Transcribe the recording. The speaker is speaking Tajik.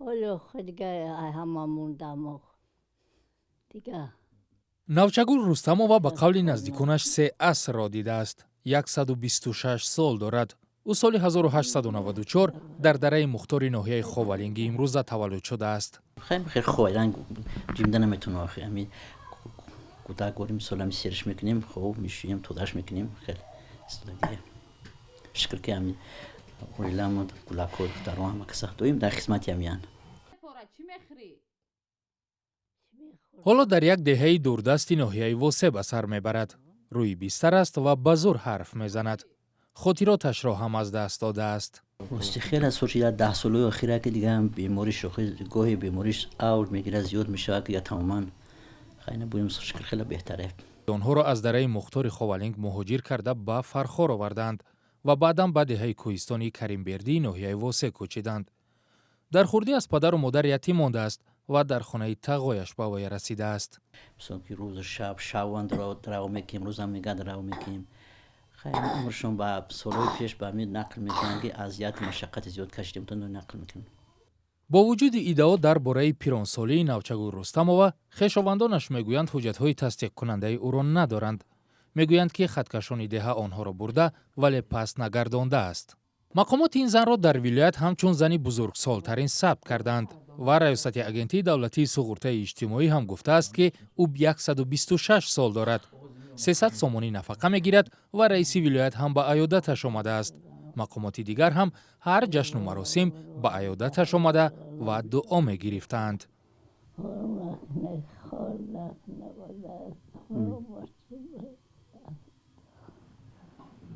Ҳоло дига ҳама мондам, дига. Навчагул Рустамова ба қавли наздиконаш се асрро дидааст, 126 сол дорад. Ӯ соли 1894 дар дараи Мухтори ноҳияи Ховалинги имрӯза таваллуд шудааст. Хеле ховайранг ҷимда наметавонам, охи ами кӯдак горим, мисол, ами сериш мекунем, хоб мешӯем, тозаш мекунем, хеле истодагия. Шукр, ки ами оиламон, гулако, духтаро, ҳама каса доим дар хизмати амиян. Ҳоло дар як деҳаи дурдасти ноҳияи Восе ба сар мебарад. Рӯи бистар аст ва ба зӯр ҳарф мезанад. Хотироташро ҳам аз даст додааст. Рости, хеле сол шуда, 10 солҳои охира, ки дига бемориш, гоҳе бемориш авҷ мегирад, зиёд мешавад, ки тамоман хайна буем. Шукр, хеле беҳтаре. Онҳоро аз дараи Мухтори Ховалинг муҳоҷир карда, ба Фархор овардаанд ва баъдан ба деҳаи кӯҳистонии Каримбердии ноҳияи Восе кӯчиданд. Дар хурдӣ аз падару модар ятим мондааст ва дар хонаи тағояш ба воя расидааст. Мисол, ки рӯзу шаб шаванд, рав мекунем, рӯзам мегад, рав мекунем. Хайр, умршон ба солҳои пеш ба ҳамин нақл мекунанд, ки азияту машаққати зиёд кашидем, то нақл мекунем. Бо вуҷуди иддао дар бораи пиронсолии Навчагул Рустамова, хешовандонаш мегӯянд, ҳуҷҷатҳои тасдиқкунандаи ӯро надоранд. Мегӯянд, ки хаткашони деҳа онҳоро бурда, вале пас нагардондааст. Мақомоти ин занро дар вилоят ҳамчун зани бузургсолтарин сабт карданд ва Раёсати Агентии давлатии суғуртаи иҷтимоӣ ҳам гуфтааст, ки ӯ 126 сол дорад, 300 сомонӣ нафақа мегирад ва раиси вилоят ҳам ба аёдаташ омадааст. Мақомоти дигар ҳам ҳар ҷашну маросим ба аёдаташ омада ва дуо мегирифтаанд.